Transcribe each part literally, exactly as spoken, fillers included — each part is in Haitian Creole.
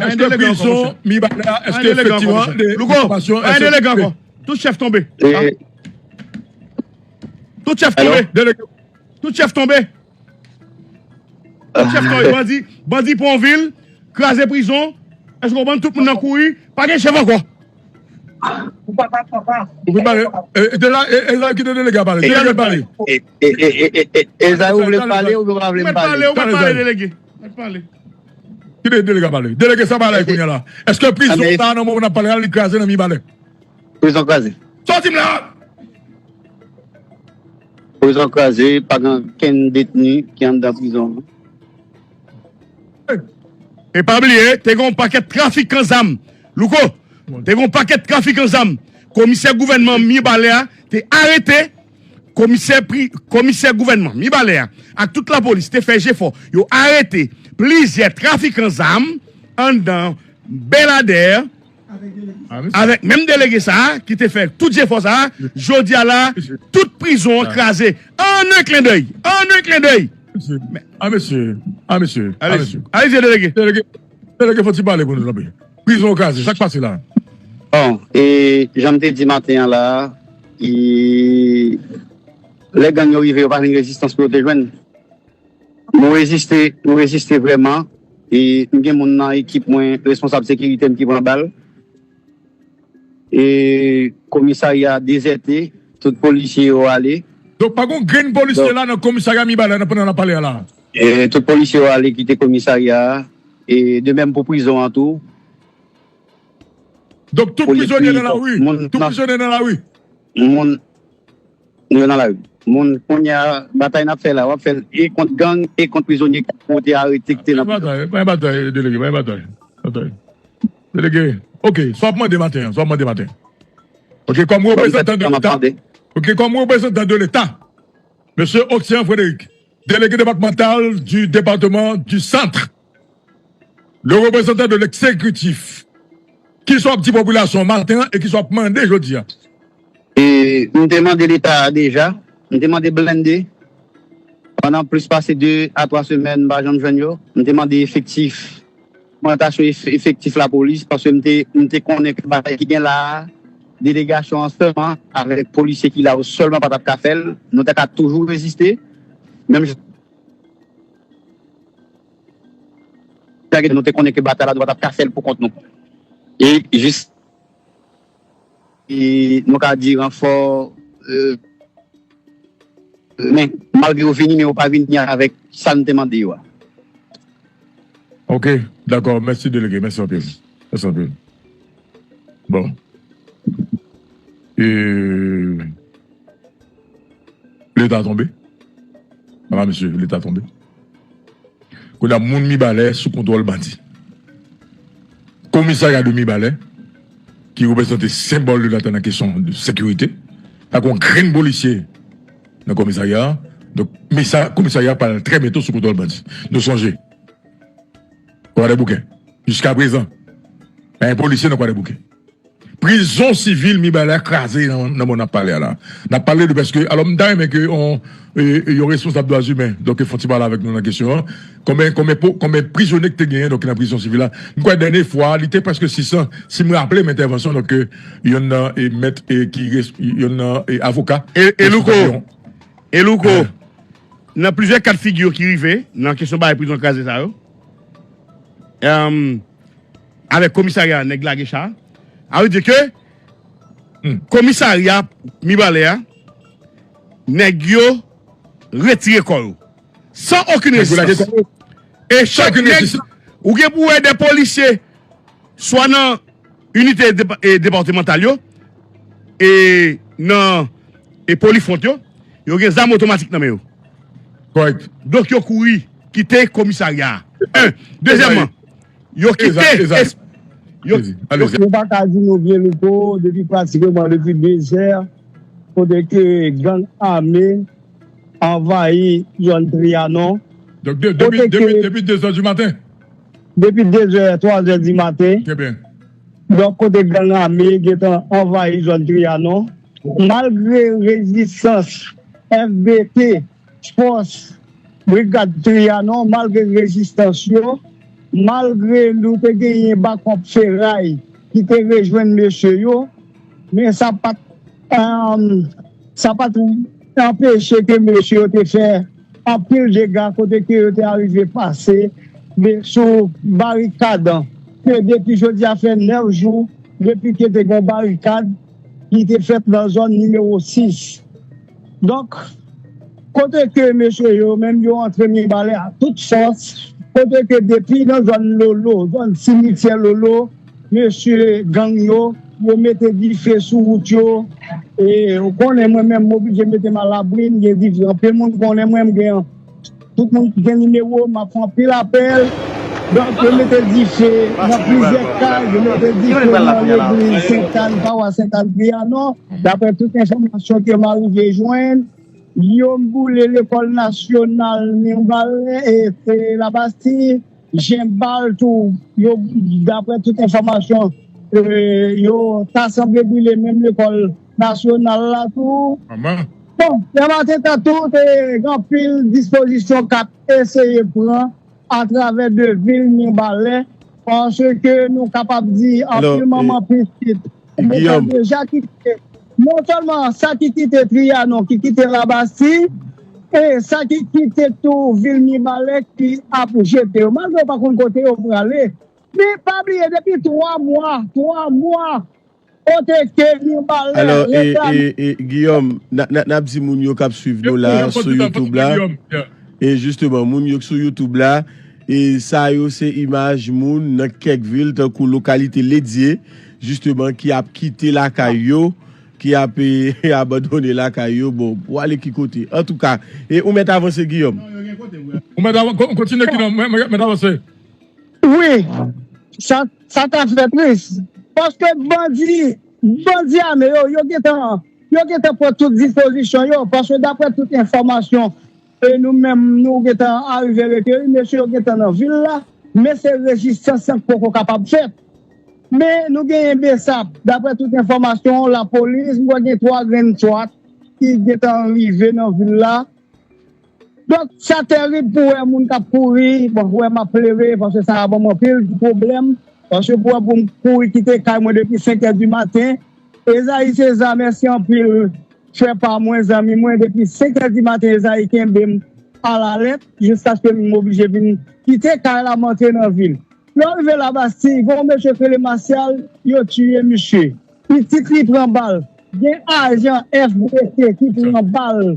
Èske prizon Mibalè a, èske efektivman de okipasyon, èske... Tout chèf tonbe. Tout chèf tonbe. Tout chèf tonbe. Tout chèf tonbe. Bandi, bandi pran vil, kraze prizon. Èske w konprann? Tout moun nan kouri. Pa gen chèf ankò. Ou vle pale? E, e, de la, e, e la, kite delege a pale. Delege a pale. E, e, e, e, e, e, Elzay, ou vle pale oubyen ou pa vle m pale? Ou mèt pale, ou mèt pale, delege. Ou mèt pale. Kite delege a pale. Delege, sa pale kounye a la. Èske prizon sa nan moman n ap pale a, li kraze nan Mibalè? Prizon kraze. Sa w di m la? Prizon kraze, pa gen okenn detni ki anndan prizon an. E pa bliye, te gen yon pakèt trafikan zam. Louko, te gen yon pakèt trafikan zam. Komisè gouvènman Mibalè a te arete komisè pri, komisè gouvènman Mibalè a ak tout lapolis te fè jefò. Yo arete plizyè trafikan zam anndan Beladè, avèk menm delege sa a ki te fè tout jefò sa a, jodi a la, tout prizon an kraze. An en clin d'œil, an en clin d'œil. A mesye, a mesye, a mesye. Alezi, delege. Delege, delege, fò ti pale pou nou, tanpri. Prizon an kraze, sa k pase la? Bon, e jan m te di maten an la, e, lè gang yo rive, yo pa jwenn rezistans pou yo te jwenn. Nou reziste, nou reziste vrèman. E m gen moun nan ekip mwen, responsab sekirite m ki pran bal. E komisarya dezète, tout polisye yo ale. Donk, pa gen yon grenn polisye la nan komisarya Mibalè a, nan pandan n ap pale a la. E tout polisye yo ale kite komisarya a. E de menm pou prizon an tou. Donk, tout prizonye nan lari. Tout prizonye nan lari. Moun, yo nan lari. Moun, kounye a, batay n ap fè la, w ap fè l e kont gang, e kont prizonye ki te arete, ki te nan prizon. Pa gen batay, pa gen batay, delege, pa gen batay. Batay. Delege, ok, sa w ap mande maten an, sa w ap mande maten. Ok, kòm reprezantan de Leta, ok, kòm reprezantan de Leta, Mesye Océan Frédéric, délégué départemental du département du Centre, le représentant de l'exécutif, kisa w ap di popilasyon an maten an e kisa w ap mande jodi a? E m te mande Leta a deja, m te mande blende pandan plis pase de a twa semèn, m pa janm jwenn yo. M te mande efektif, ogmantasyon ef-, efektif lapolis, paske m te, m te konnen ke batay ki gen la a, delegasyon an sèlman, avèk polisye ki la yo sèlman pa t ap ka fè l. Nou ta ka toujou reziste. Menm jan nou te konnen ke batay la, nou pa t ap ka fè l pou kont nou. E jis, e nou ka di ranfò, e, men malgre yo vini, men yo pa vini avèk sa n te mande yo a. Ok, dakò. Mèsi, delege. Mèsi anpil. Mèsi anpil. Bon. E, Leta tonbe. Ala mesye, Leta tonbe. Kounye a, moun Mibalè sou kontwòl bandi. Komisarya de Mibalè, ki reprezante senbòl de Leta nan kesyon de sekirite, pa gen yon grenn polisye nan komisarya a. Donk, misa-, komisarya a pral trè byento sou kontwòl bandi. Nou sonje, Kwadèboukè, jiskaprezan, pa gen polisye nan Kwadèboukè. Prizon sivil Mibalè a kraze nan, nan moman n ap pale a la. N ap pale de, paske, alò, m ta renmen ke yon, e, e, yon responsab dwa imen, donk, fè yon ti pale avèk nou nan kesyon an. Konbyen, konbyen po-, konbyen prizonye ki te genyen, donk, nan prizon sivil la? M kwè dènye fwa, li te prèske sis san, si m raple m entèvansyon, donk, e, youn nan, e, mèt, e, ki res-, youn nan, e, avoka. E, e Louko, e Louko, nan plizyè ka d figi yo ki rive, nan kesyon bagay prizon kraze sa yo, avèk komisarya, nèg lage cha. A vle di ke komisarya Mibalè a, nèg yo retire kò yo. San okenn rezistans. E chak nèg, ou gen pou wè de polisye, swa nan inite depa-, e depatmantal yo, e nan, e polifwont yo, yo gen zam otomatik nan men yo. Kòrèk. Donk, yo kouri kite komisarya a. En. Dezyèmman, yo kite es-, yo, yo, nou pa ka di nou byen Louko, depi pratikman depi de zè, kote ke gang ame anvayi zòn Trianon. Donk, de-, depi, depi, depi de zè di maten? Depi de zè, twa zè di maten. Trè byen. Donk, kote gang ame gentan anvayi zòn Trianon. Malgre rezistans F B T, fòs Brigad Trianon, malgre rezistans yo, Malgre nou te genyen bakòp feray ki te rejwenn mesye yo, men sa pa t, um, sa pa t anpeche ke mesye yo te fè anpil dega kote ke yo te arive pase de, sou barikad ke depi jodi a fè nèf jou depi ke te gen barikad ki te fèt nan zòn nimewo sis. Donk, kote ke mesye yo menm yo antre Mibalè a tout fòs, kote ke depi nan zòn Lolo, zòn simityè Lolo, mesye gang yo, yo mete dife sou wout yo. E ou konnen mwen menm, m oblije mete m alabri, m gen dife. Anpil moun konnen mwen, m gen, tout moun gen nimewo m, m ap fè anpil apèl. Donk, yo mete dife nan plizyè kay, yo mete dife nan legliz Sentàn, pawas Sentàn Trianon. Daprè tout enfòmasyon ke m arive jwenn, yo boule lekòl nasyonal Mibalè e, e Labastye, Jenbal tou, yo, daprè tout enfòmasyon, e, yo ta sanble boule menm lekòl nasyonal la tou. Bon, nan maten tan tou, te gen anpil dispozisyon k ap eseye pran atravè de vil Mibalè, paske nou kapab di anpil manman pitit deja kite, non sèlman sa ki kite Trianon, ki kite Labastye, e sa ki kite tou vil Mibalè ki ap jete yo. Malgre yo pa konn kote yo prale, men pa bliye, depi twa mwa, twa mwa, kote ke Mibalè reklame. Guillaume, n ap di moun yo k ap swiv nou la sou YouTube la, e jisteman, moun yo k sou YouTube la, e sa yo se imaj moun nan kèk vil, tankou lokalite Ledye, jisteman, ki ap kite lakay yo, ki ap abandone lakay yo, bon, pou ale ki kote. Antouka, e ou mèt avanse, Guillaume. Ou mèt avanse, kontinye, Guillaume, mèt avanse. Wi, sa, sa ta fè tris. Paske bandi, bandi ame yo, yo gentan, yo gentan pran tout dispozisyon yo. Paske daprè tout enfòmasyon, e nou menm, nou gentan arive rekeri, mesye yo gentan nan vil la, men se rezistans lan k poko kapab fèt. Men nou genyen BSAP, daprè tout enfòmasyon, lapolis, m kwè gen twa grenn swat ki gentan rive nan vil la. Donk, sa terib pou wè moun k ap kouri. Bon, ou wè m ap plere, paske sa a ban m anpil pwoblèm. Paske pou wè pou m kouri kite kay mwen depi senk è di maten. Ezayi Seza, mèsi anpil, frè pa mwen, zanmi mwen. Depi senk è di maten, Ezayi kenbe m alalèt, jiskaske m oblije vin kite kay la, m antre nan vil. Lè w rive Labastye, gen yon mesye k rele Masyal, yo tiye misye. Pitit li pran bal. Gen ajan FBT ki pran bal.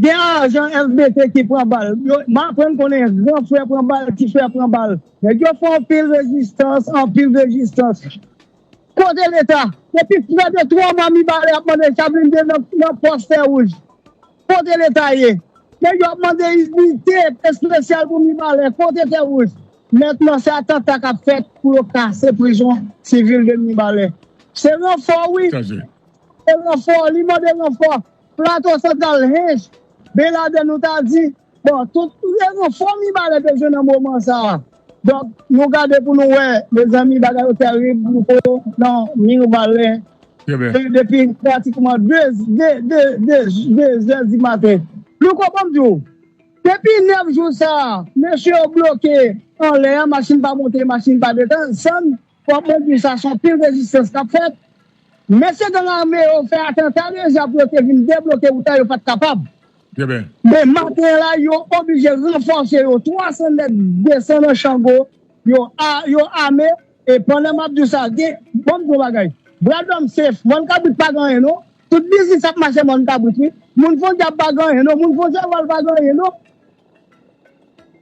Gen ajan FBT ki pran bal. M aprann konnen gran frè pran bal, ti frè pran bal. Nèg yo fè anpil rezistans, anpil rezistans. Kote Leta? Depi prè de twa mwa Mibalè ap mande chablende nan pòs fè wouj. Kote Leta ye? Nèg yo ap mande inite espesyal pou Mibalè. Kote fè wouj? Mentnan, se atanta k ap fèt pou yo kase prizon sivil de Mibalè. Se ranfò, wi. Se ranfò, li mande ranfò. Plato Santral, Hench, Beladen, nou ta di, bon, tout ranfò Mibalè bezwen nan moman sa a. Donk, nou gade pou nou wè, mezanmi, bagay yo terib, Louko, nan Mibalè. Depi pratikman de, de, de, de, de zè di maten. Louko, ban m di w, depi nèf jou sa a, mesye yo bloke anlè a, machin pa monte, machin pa desann. Fò mwen di sa, se anpil rezistans k ap fèt. Mesye gang ame yo fè atanta deja pou yo te vin debloke wout la, yo pa t kapab. Men maten an la, yo oblije ranfòse yo. Twa san nèg desann nan Chango, yo, a, yo ame. E pandan m ap di w sa, gen, ban m di w yon bagay. Bradòm safe, mòn kabrit pa gen anyen non. Tout biznis ap mache mòn kabrit wi. Moun fon dyab pa gen anyen non. Moun fon chèval pa gen anyen non.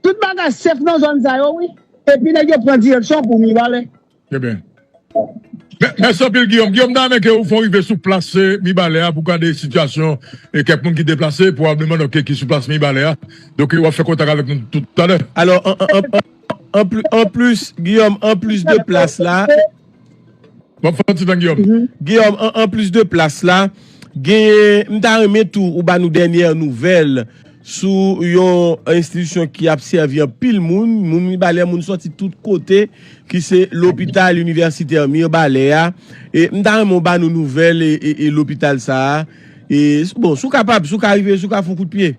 Tout bagay safe nan zòn sa yo wi. Epi nèg yo pran direksyon pou Mibalè. Trè byen. Mèsi anpil, Guillaume. Guillaume, m ta renmen ke ou fè yon rive sou plas Mibalè a pou gade sitiyasyon e kèk moun ki deplase, pwobableman, donk, ki sou plas Mibalè a. Donk, w ap fè kontak avèk nou toutalè. Alò, anplis, Guillaume, anplis de plas la. W ap fè yon ti tan, Guillaume. Guillaume, anplis de plas la, genyen, m ta renmen tou ou ba nou dènyè nouvèl sou yon enstitisyon ki ap sèvi anpil moun, moun Mibalè, moun sòti tout kote, ki se lopital inivèsitè Mibalè a. E m ta renmen w ba nou nouvèl e, e, e lopital sa a. E, bon, si w kapab, si w ka rive, si w ka fè yon kout pye.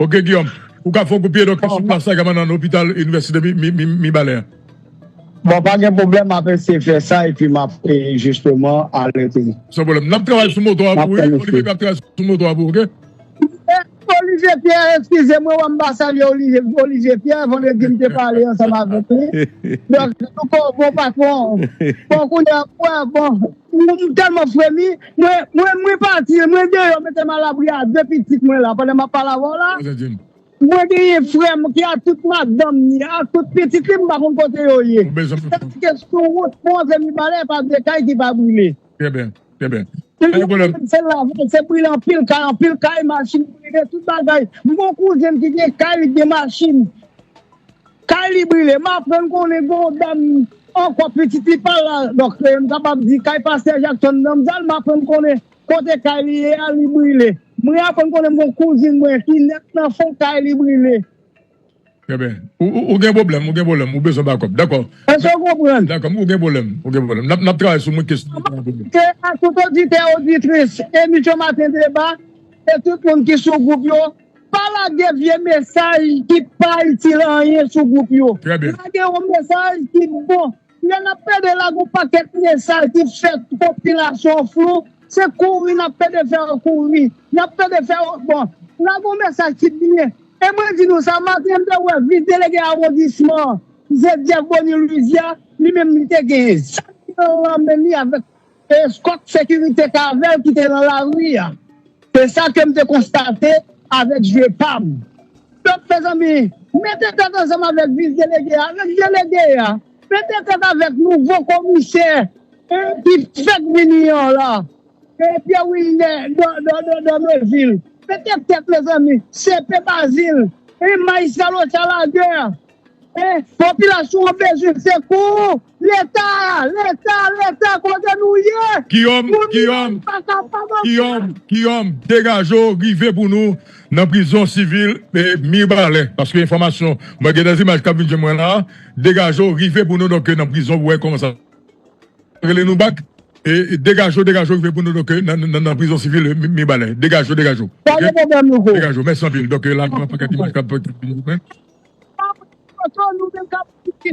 Ok, Guillaume. Ou ka fè yon kout pye, donk, sou plas la, nan lopital inivèsite Mi- Mi- Mi- Mibalè a. Bon, pa gen pwoblèm, m ap eseye fè sa, epi m ap, e, jisteman, alète nou. San pwoblèm. N ap travay sou moto a pou ou, wi. Olivier Pierre ap travay sou moto a pou ou, oke? E, Olivier Pierre, eskize mwen, wè m pa salye Olivier, Olivier Pierre, vandredi m te pale ansanm avèk li. Donk, nou ko- bon patwon, bon, kounye a, wè, bon, m tèlman fremi, mwen, mwen, mwen pati, mwen deyò, mete m alabri a de pitit mwen la, pandan m ap pale avè w la. Mwen genyen frè m ki a tout madanm ni, a tout pitit li, m pa konn kote yo ye. Sètadi ke sou wout pou antre Mibalè, pa de kay ki pa brile. Trè byen, trè byen. Se lave, se brile anpil kay, anpil kay, machin brile, tout bagay. M gon kouzen ki gen kay, li gen machin. Kay li brile. M aprann konnen gon dam ankò pitit li pa la. Donk, eh, m kapab di kay pastè Jackson Danzal, m aprann konnen kote kay li ye a, li brile. Mwen aprann konnen m gon kouzin mwen ki nèt nan fon kay li brile. Trè byen. Ou, ou, ou gen pwoblèm, ou gen pwoblèm, ou bezwen bakòp. Dakò. Èske w konprann? Dakò, ou gen pwoblèm, ou gen pwoblèm. N ap, n ap travay sou mwen kesyon. Ke a tout oditè, oditris, emisyon Maten Deba, e tout moun ki sou gwoup yo, pa lage vye mesaj ki pa itil anyen sou gwoup yo. Trè byen. Lage yon mesaj ki bon. Lè n ap pede lage yon pakèt mesaj ki fè popilasyon an flou, se kouri n ap pede fè yo kouri. N ap pede fè yo, bon, lage yon mesaj ki byen. E mwen di nou sa, maten m te wè vis delege awondisman, se Jeff Bony Louisiane, li menm li te gen zam nan men li avèk eskòt sekirite k avè l ki te nan lari a. Se sa ke m te konstate avèk zye pa m. Donk, mezanmi, mete tèt ansanm avèk vis delege a, avèk delege a, mete tèt avèk nouvo komisè, eh, ki fèk vini an la. Eh, Pierre Wilner Dò- Dò- Dò- Dòmevil. Mete tèt, mezanmi, C P Bazil, eh, majistra Lochard Laguerre. Eh, popilasyon an bezwen sekou. Leta, Leta, Leta, kote nou ye? Kiyòm, Kiyòm, Kiyòm, Kiyòm, degaje w, rive pou nou nan prizon sivil, eh, Mibalè. Paske enfòmasyon, mwen gen de imaj k ap vin jwenn mwen la, degaje w, rive pou nou, donk, nan prizon, pou wè kòman sa rele nou bak. E, e degaje w, degaje w, rive pou nou, donk, nan, nan, nan prizon sivil, eh, Mi- Mibalè. Degaje w, degaje w. Pa gen pwoblèm, Louko. Degaje w. Mèsi anpil. Donk, eh, la, gen yon pakèt imaj k ap, k ap vin jwenn mwen. Foto nou menm k ap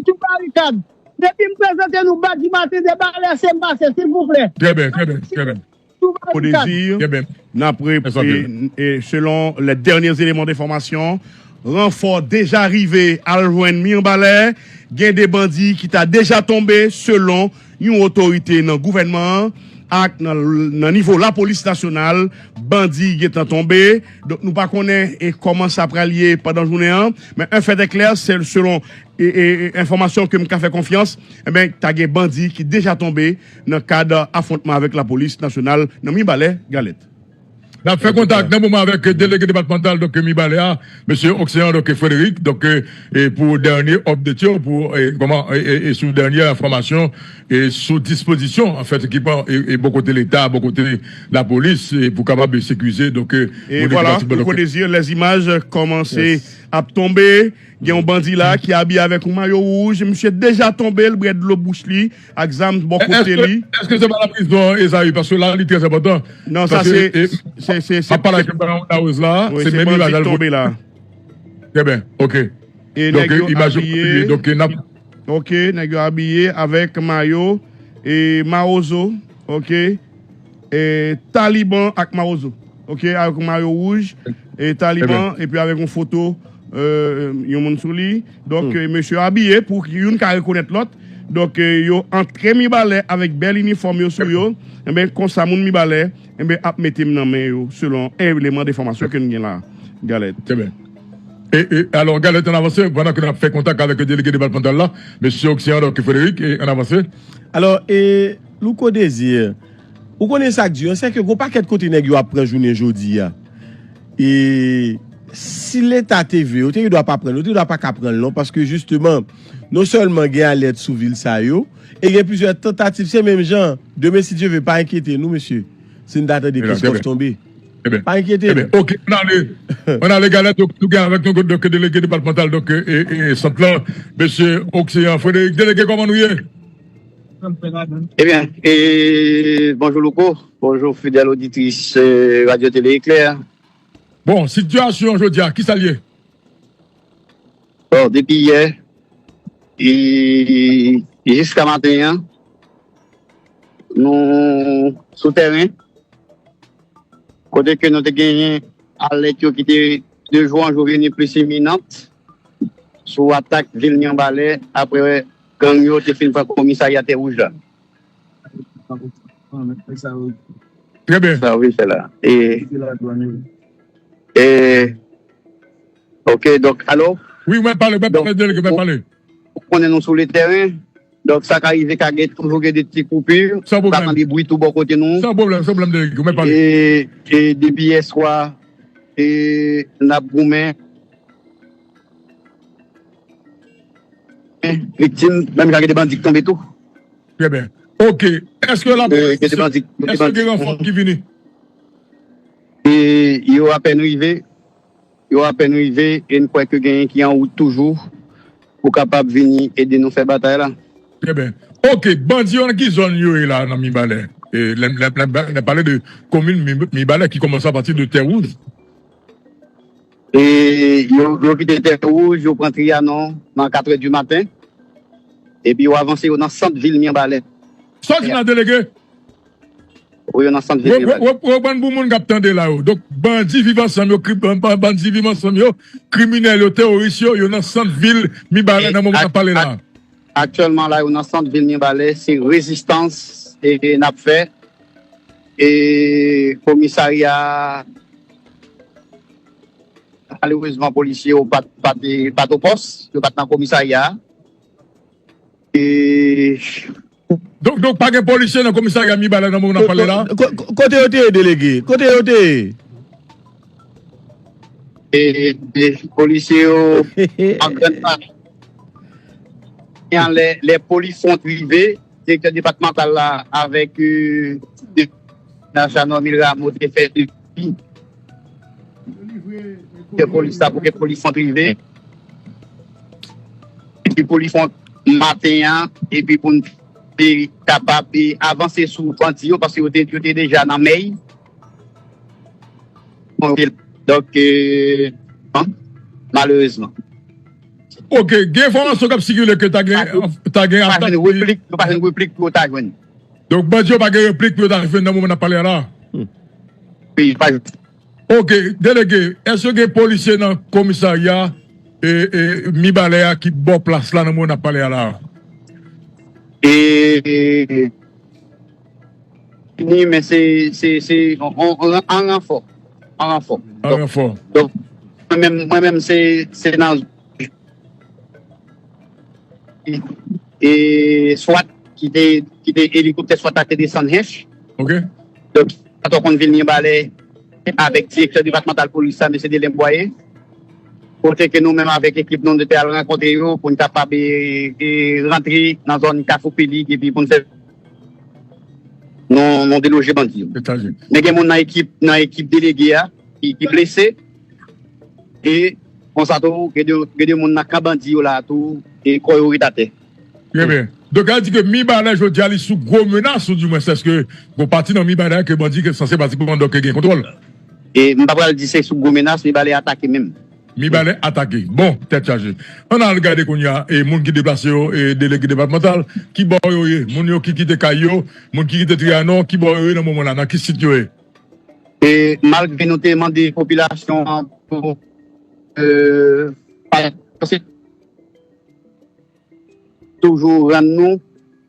sou barikad. Depi m prezante nou bandi Maten Deba, lèse m pase, silvouplè. Trè byen, trè byen, trè byen. Sou barikad. Désir, trè byen. N ap re- e, e, selon les derniers éléments d'information, ranfò deja rive al jwenn Mibalè. Gen de bandi ki ta deja tonbe, selon yon otorite nan gouvènman an ak nan, nan nivo lapolis nasyonal, bandi gentan tonbe. Donk, nou pa konnen e kòman sa pral ye pandan jounen an, men un fait est clair, se selon e, e, e, enfòmasyon ke m ka fè konfyans, enben, ta gen bandi ki deja tonbe nan kad afwontman avèk lapolis nasyonal nan Mibalè, Galèt. N ap fè kontak nan moman avèk delege depatmantal, donk, Mibalè a, mesye Ocean, donk, Frédéric, donk, e, e, pou dènye update yo, pou, e, kòman, e, e, e sou dènye enfòmasyon, e sou dispozisyon, anfèt, ki pran, e, e bò kote Leta, bò kote lapolis, e pou kapab sekirize, donk, e, e vwala, Louko Désir, les images kòmanse ap tonbe. Gen yon bandi la ki abiye avèk yon mayo wouj. Misye deja tonbe, l bwè dlo bouch li ak zam bò kote li. Èske se pa nan prizon, Ezayi? Paske la, li trè enpòtan. Non, sa se, se, se, se, m ap pale ak Dawoz la, wi, se menm imaj la l tonbe la. Trè byen, oke. E donk, nèg yo imaj yo abiye, donk, n ap oke, nèg yo abiye avèk mayo e mawozo, oke. E, Taliban ak Mawozo. Oke, avèk yon mayo wouj, e, Taliban, epi avèk yon foto, e, yon moun sou li. Donk, e, mesye yo abiye pou youn ka rekonèt lòt. Donk, e, yo antre Mibalè avèk bèl inifòm yo sou yo. Enben, konsa, moun Mibalè, enben, ap mete m nan men yo, selon eleman de enfòmasyon ke n gen la. Galèt. Trè byen. E, e, alò, Galèt, ann avanse, pandan ke n ap fè kontak avèk delege depatmantal la, mesye Ocean, donk, Frédéric, e, ann avanse. Alò, e, Louko Désir, ou konnen sa k di an, se ke gon pakèt kote nèg yo ap pran jounen jodi a. E si Leta te vle, yo te gen dwa pa pran l, yo te gen dwa pa ka pran l non, paske jisteman, non sèlman gen alèt sou vil sa yo, e gen plizyè tantativ, se menm jan. Demen, si Dye ve, pa enkyete nou, mesye. Si n ta tande Christophe tonbe. Pa enkyete nou. Oke, ann ale. Ann ale, Galèt, nou gen avèk nou, donk, delege depatmantal, donk, e, e, sant lan, mesye Ocean Frédéric. Delege, kòman nou ye? Ebyen, e, bonjou Louko, bonjou fidèl oditris, e, Radio Télé Éclair. Bon, sitiyasyon jodi a, kisa l ye? Bon, depi yè e jiska maten an, nou sou tèren, kote ke nou te genyen alèt yo ki te de jou an jou vini plis iminant sou atak vil Mibalè apre gang yo te fin pran komisarya Tè Wouj la. Trè byen. Sa wi, se la. E, e, ok, donk, alo? Wi, mwen pale, mwen pale, delege, mwen pale. Ou konnen nou sou le tèren, donk sa ka rive ka gen toujou gen de ti koupi, ou ka tande bri tou bò kote nou. San pwoblèm, san pwoblèm, delege, mwen pale. E, e depi yè swa, e, n ap goumen. Viktim, menm jan gen de bandi ki tonbe tou. Trè byen. Ok. Èske lapolis, èske gen ranfò ki vini? E yo apèn rive. Yo apèn rive e n kwè ke genyen ki an wout toujou pou kapab vini ede nou fè batay la. Trè byen. Ok. Bandi yo nan ki zòn yo ye la nan Mibalè? E lè n pale de komin Mibalè ki kòmanse apati de Tè Wouj. E yo, yo kite Tè Wouj, yo pran Trianon nan katrè di maten. Epi yo avanse yo nan sant vil Mibalè. Sa w di la, delege? Wi, yo nan sant vil Mibalè. Reprann pou moun k ap tande la yo. Donk, bandi Viv Ansanm yo, bandi Viv Ansanm yo, kriminèl yo, teworis yo, yo nan sant vil Mibalè nan moman n ap pale la. Aktyèlman la, yo nan sant vil Mibalè, se rezistans e n ap fè. E komisarya a, malerezman, polisye yo pa t o pòs, yo pa t nan komisarya a. E. Donk, donk, pa gen polisye nan komisarya Mibalè nan moman n ap pale la? Kote yo te ye, delege? Kote yo te ye? E, e polisye yo an grann pati. Lè, lè Polifront rive, direktè depatmantal la avèk Nachanon Milramo te fè depi ke polis la pou ke Polifront rive. Epi Polifront maten an, epi pou n kapab avanse sou bandi yo, paske yo te, yo te deja nan Mèy. Donk, malerezman. Ok, gen enfòmasyon k ap sikile ke ta gen, ta gen atak. Nou pa jwenn replik, nou pa jwenn replik pou yo ta jwenn. Donk, bandi yo pa gen replik pou yo ta jwenn nan moman n ap pale a la? Wi, pa jwenn. Ok, delege, èske gen polisye nan komisarya e, e, Mibalè a ki bò plas la nan moman n ap pale a la? E, ni, men se, se, se an ranfò. An ranfò. An ranfò. Donk, mwen menm, mwen menm, se, se nan e swat ki te, ki te elikoptè swat la te desann Hench. Ok. Donk, atò konn vin Mibalè avèk direktè depatmantal polis la, mesye Delen Bwaye. Kote ke nou menm avèk ekip nou, nou te al rankontre yo pou n kapab e, e rantre nan zòn Kafou Pilig epi pou n fè nou, nou deloje bandi yo. Men gen moun nan ekip, nan ekip delege a ki, ki blese. E konsa tou, gen de, gen de moun nan kan bandi yo la tou, e kò yo ret atè. Trè byen. Donk, sa vle di ke Mibalè jodi a li sou gwo menas, ou dimwens, èske gon pati nan Mibalè ke bandi ke sanse pratikman donk gen kontwòl? E m pa pral di se sou gwo menas, Mibalè atake menm. Mibalè atake. Bon, tèt chaje. Ann al gade kounye a, e moun ki deplase yo, e delege depatmantal, ki bò yo ye? Moun yo ki kite kay yo, moun ki kite Trianon, ki bò yo ye nan moman la, nan ki sit yo ye? E malgre nou te mande popilasyon an pou, e, pa toujou rann nou,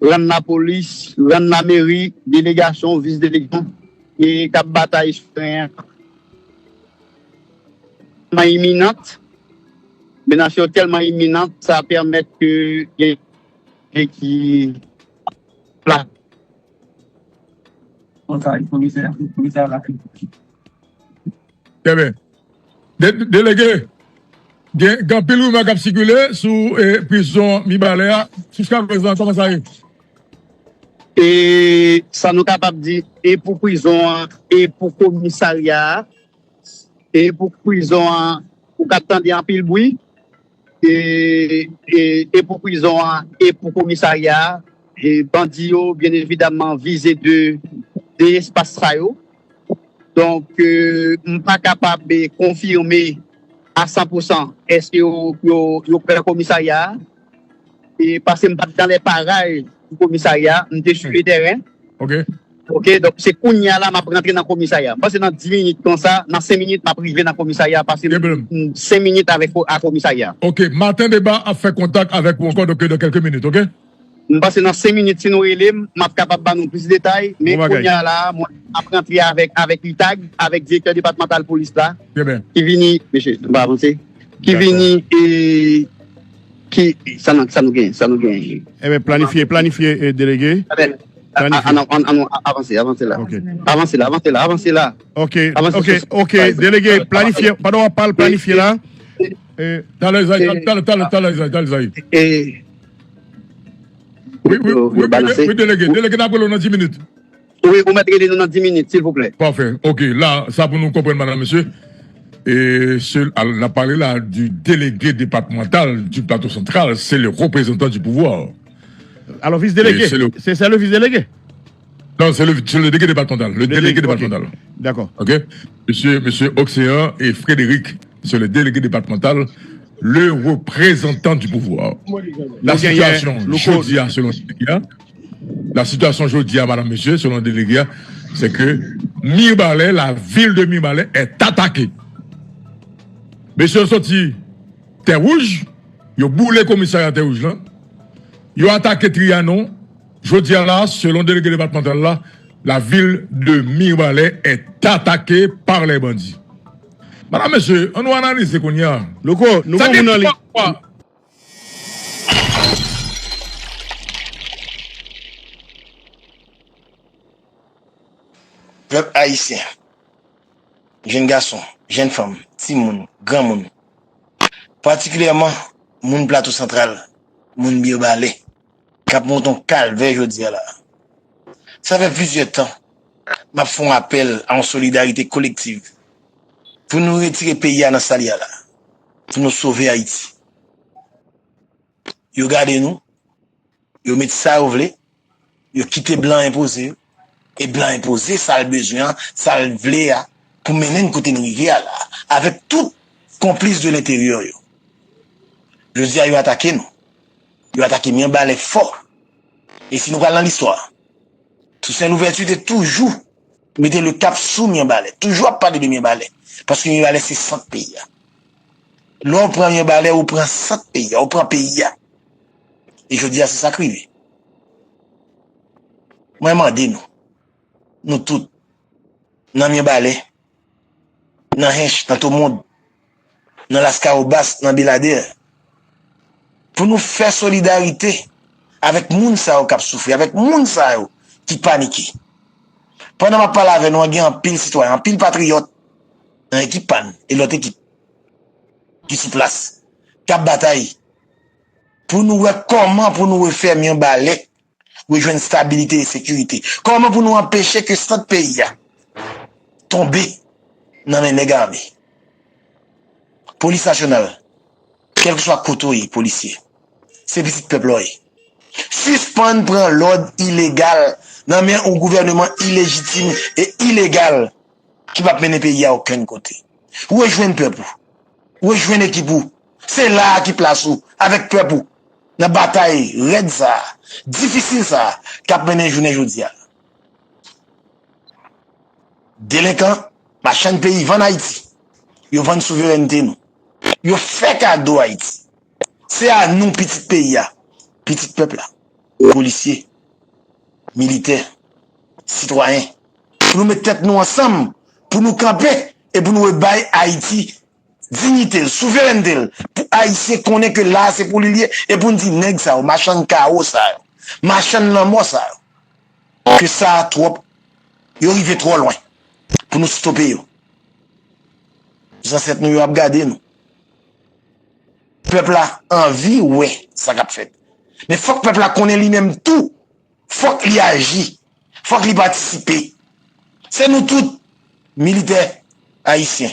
rann lapolis, rann lameri, delegasyon, vis delegasyon, e k ap batay sou teren an. Tèlman iminant, menas yo tèlman iminant, sa pèmèt ke gen, gen ki pla. Trè byen. Delege, gen anpil rimè k ap sikile sou prizon Mibalè a. Jiskaprezan, kòman sa ye? E sa nou kapab di, e pou prizon an, e pou komisarya a, e pou prizon an, ou ka tande anpil bri. E, e, e pou prizon an, e pou komisarya a, e bandi yo, byen evidaman, vize de, de espas sa yo. Donk, e, m pa kapab, e, konfime a san pou san, èske yo, yo, yo pè komisarya a? E paske m pa t dans les parages pou komisarya a, m te sou le tèren. Ok. Ok, donk se kounye a la m ap rantre nan komisarya. M panse nan dis minit konsa, nan senk minit m ap rive nan komisarya paske m senk minit avèk a komisarya. Ok, Maten Deba ap fè kontak avèk ou ankò donk dans quelques minutes, ok? M panse nan senk minit si nou rele m, m ap kapab ba nou plis detay, men kounye a la, mwen ap rantre avèk, avèk UTAG, avèk direktè depatmantal polis la, ki vini, mesye, nou pa avanse, ki vini, e, ki, sa nou, sa nou gen, sa nou gen. Ebyen, planifye, planifye, e, delege. Ann avanse, avanse la. Avanse la, avanse la, avanse la. Ok, ok, ok, delege, planifye, pandan w ap pale, planifye la. Talè, Zay, talè, talè, talè, Zay, talè, Zay. Wi, wi, wi, wi, delege, delege, n ap rele w nan dis minit. Wi, ou mèt rele nou nan dis minit, silvouplè. Pafè. Ok, la, sa pou nou konprann, madanm, mesye. E se, al, n ap pale la du délégué départemental du Plateau Central, c'est le représentant du pouvoir. Alors, vice-délégué, c'est le vice-délégué. Non, c'est le, c'est le délégué départemental. Le délégué départemental. D'accord. Ok. Monsieur, monsieur Océan et Frédéric, c'est le délégué départemental, le représentant du pouvoir. La situation, jodi a, selon Sylvia, la situation jodi a, madame, monsieur, selon délégué, c'est que Mirebalais, la ville de Mirebalais est attaquée. Mesye yo soti Tè Wouj, yo boule komisarya Tè Wouj lan, yo atake Trianon. Jodi a la, selon délégué départemental la, la ville de Mirebalais est attaquée par les bandits. Madam, mesye, ann nou analize kounye a. Louko, nou bon moun nan li. Pèp ayisyen, jenn gason, jenn fanm, timoun, granmoun, patikilyèman moun Plato Santral, moun Mirebalais, k ap monte yon kalvè jodi a la. Sa fè plizyè tan m ap fè yon apèl a yon solidarite kolektiv pou nou retire peyi a nan sa l ye a la, pou nou sove Ayiti. Yo gade nou, yo met sa yo vle, yo kite blan enpoze yo, e blan enpoze sa l bezwen an, sa l vle a, pou mennen n kote n rive a la, avèk tout konplis de lenteryè yo. Jodi a, yo atake nou. Yo atake Mirebalais fò. E si nou pral nan listwa, Toussaint Louverture te toujou mete le cap sou Mirebalais, toujou ap pale de Mirebalais, paske Mirebalais se sant peyi a. Lè w pran Mirebalais, ou pran sant peyi a, ou pran peyi a. E jodi a, se sa k rive. Mwen mande nou, nou tout, nan Mirebalais, nan Hench, nan Tomond, nan Laskawobas, nan Beladè, pou nou fè solidarite avèk moun sa yo k ap soufri, avèk moun sa yo ki panike. Pandan m ap pale avè nou an, gen anpil sitwayen, anpil patriyòt nan ekip pa n e lòt ekip ki sou plas, k ap batay pou nou wè kòman pou nou refè Mirebalais rejwenn stabilite e sekirite. Kòman pou nou anpeche ke sant peyi a tonbe nan men nèg ame? Polis nasyonal, kèlkeswa kote w ye, polisye, se pitit pèp la w ye. Sispann pran lòd ilegal nan men yon gouvèneman ilejitim e ilegal ki p ap mennen peyi a okenn kote. Rejwenn pèp ou. Rejwenn ekip ou. Se la a ki plas ou, avèk pèp ou, nan batay rèd sa a, difisil sa a, k ap mennen jounen jodi a. Delenkan, machann peyi vann Ayiti. Yo vann souverènte nou. Yo fè kado Ayiti. Se a nou, pitit peyi a, pitit pèp la, polisye, militè, sitwayen, pou nou met tèt nou ansanm, pou nou kanpe e pou nou rebay Ayiti diyite l, souverènte l, pou Ayisyen konnen ke la a se pou li l ye e pou n di nèg sa yo, machann kawo sa yo, machann lanmò sa yo, ke sa a twòp, yo rive twò lwen pou nou stope yo. Zansèt nou yo ap gade nou. Pèp la anvi wè sa k ap fèt. Men fòk pèp la konnen li menm tou. Fòk li aji. Fòk li patisipe. Se nou tout, militè ayisyen,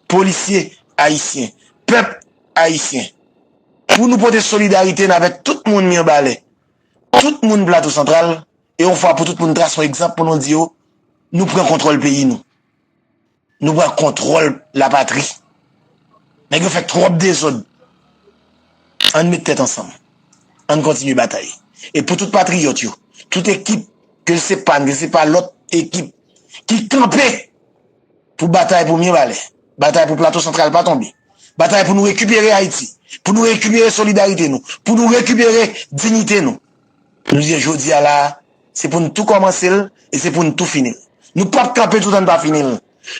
polisye ayisyen, pèp ayisyen, pou nou pote solidarite n avèk tout moun Mirebalais, tout moun Plato Santral, e yon fwa pou tout moun trase yon egzanp pou nou di yo, nou pran kontwòl peyi nou. Nou pran kontwòl lapatri. Nèg yo fè twòp dezòd. Ann met tèt ansanm. Ann kontinye batay. E pou tout patriyòt yo, tout ekip, ke l se pa n, ke l se pa lòt ekip, ki kanpe pou batay pou Mibalè, batay pou Plato Santral pa tonbe, batay pou nou rekipere Ayiti, pou nou rekipere solidarite nou, pou nou rekipere diyite nou. Nou di jodi a la, se pou n tou kòmanse l e se pou n tou fini l. Nou p ap kanpe toutan n pa fini l.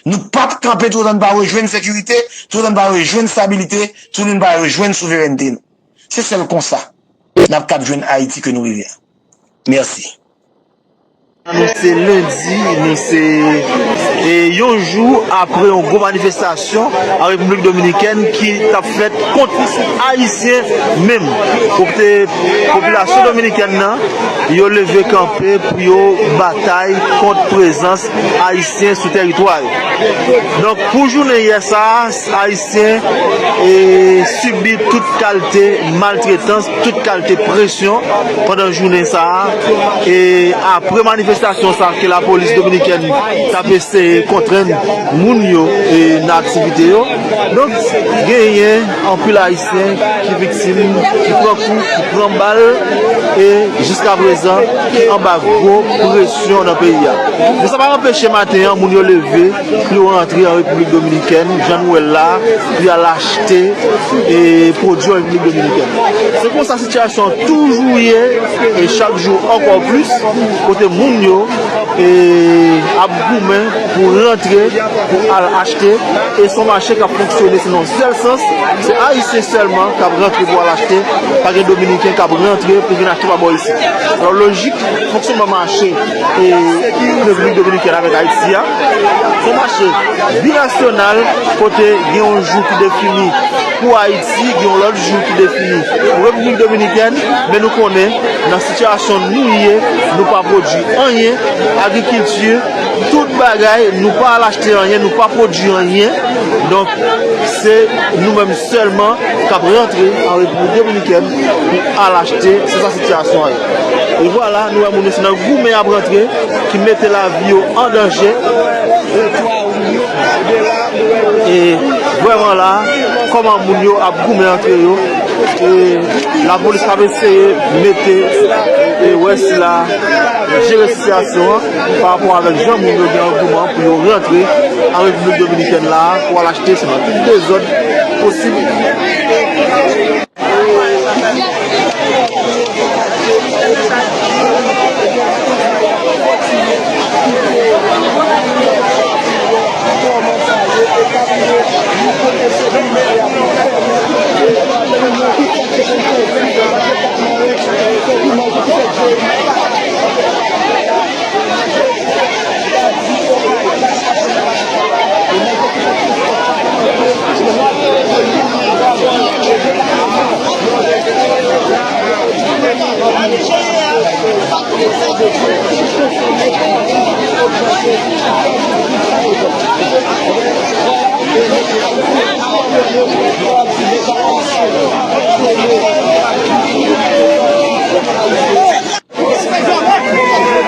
Nou p ap kanpe toutan n pa rejwenn sekirite, toutan n pa rejwenn stabilite, toutan n pa rejwenn souverènte nou. Se sèl konsa n ap kab jwenn Ayiti ke nou reve a. Mèsi. Nou se lendi, nou se, e, yon jou apre yon gwo manifestasyon an Repiblik Dominikèn ki t ap fèt kont Ayisyen menm. Kote popilasyon dominikèn nan, yo leve kanpe pou yo batay kont prezans Ayisyen sou tèritwa yo. Donk, pou jounen yè sa a, Ayisyen, e, sibi tout kalte maltretans, tout kalte presyon pandan jounen sa a. E apre manifestasyon sa a ke lapolis dominikèn t ap eseye kontrenn moun yo, e, nan aktivite yo. Donk, genyen anpil Ayisyen ki viktim, ki pran kou, ki pran bal, e jiskaprezan ki anba gwo presyon nan peyi a. Men sa pa anpeche maten an, moun yo leve, pou yo rantre an Repiblik Dominikèn, jan nou wè l la, pou y al achte, e, pwodui an Repiblik Dominikèn. Se konsa sitiyasyon an toujou ye, e chak jou ankò plis, kote moun yo, e, ap goumen pou rantre, pou al achte, e se yon mache k ap fonksyone se nan yon sèl sans, se Ayisyen sèlman k ap rantre pou al achte, pa gen Dominiken k ap rantre pou vin achte pa bò isit. Alò, lojik fonksyonman mache, e, Repiblik Dominikèn avèk Ayiti a, se yon mache binasyonal, kote gen yon jou ki defini pou Ayiti, gen yon lòt jou ki defini pou Repiblik Dominikèn, men nou konnen nan sitiyasyon nou ye, nou pa pwodui anyen, agrikilti, tout bagay, nou pa al achte anyen, nou pa pwodui anyen. Donk, se nou menm sèlman k ap rantre an Repiblik Dominikèn pou al achte, se sa sitiyasyon an ye. E vwala, nou wè moun yo se nan goumen y ap rantre, ki mete lavi yo an danje. E vrèman la, kòman moun yo ap goumen antre yo, e lapolis k ap eseye mete, e wè sila, jere sitiyasyon an pa rapò avèk jan moun yo gen angouman pou yo rantre an Repiblik Dominikèn la pou al achte, se nan tout dezòd posib.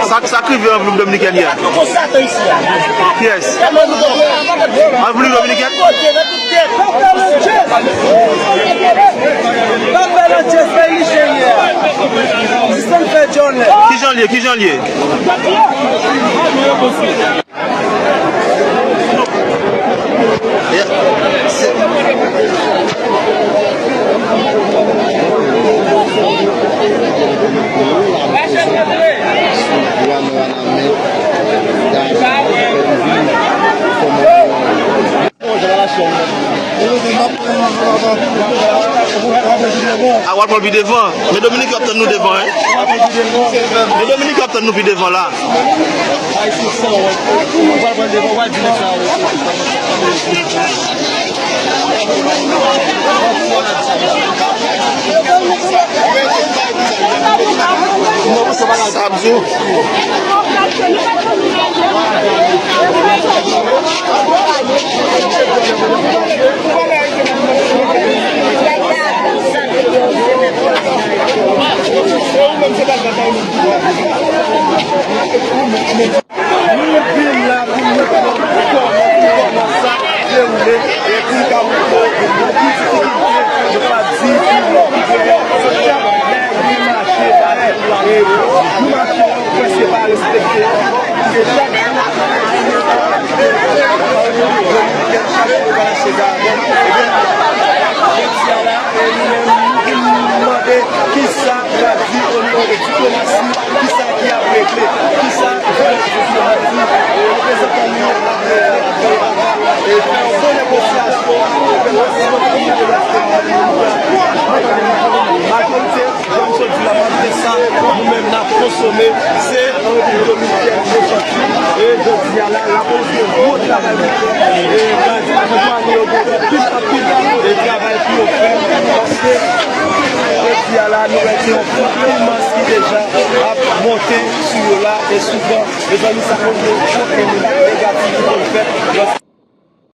Sa, sa k rive an Repiblik Dominikèn yè? Kiyès? An Repiblik Dominikèn? Kijan l ye? Kijan l ye? A w al pran l pi devan. Men Dominik yo ap tann nou devan, en. Men Dominik yo ap tann nou pi devan la. Sa ap di w. Nou vin la pou nou montre kòman, kòman sa dewoule e pou n ka montre Chak lè gen mache, e, nou mache, yo prèske pa respekte. E chak jou, chak jou, yo pa mache. Ebyen, jodi a la, e nou menm, nou vin mande kisa yo ap di o nivo de diplomasi, kisa ki ap regle, kisa reprezantan nou yo ap regle, ap fè yon bon negosyasyon, majorite, jan m sot di la, majorite sa nou menm n ap konsome, se an Repiblik Dominikèn yo soti. E jodi a la, lapolis gen gwo travay pou fè, e bandi, nou pa gen anpil, anpil, e travay pou yo fè, paske jodi a la, nou wè gen yon fon imans ki deja ap monte sou yo la, e souvan, mezanmi, sa konn gen yon enpak negatif ki konn fèt.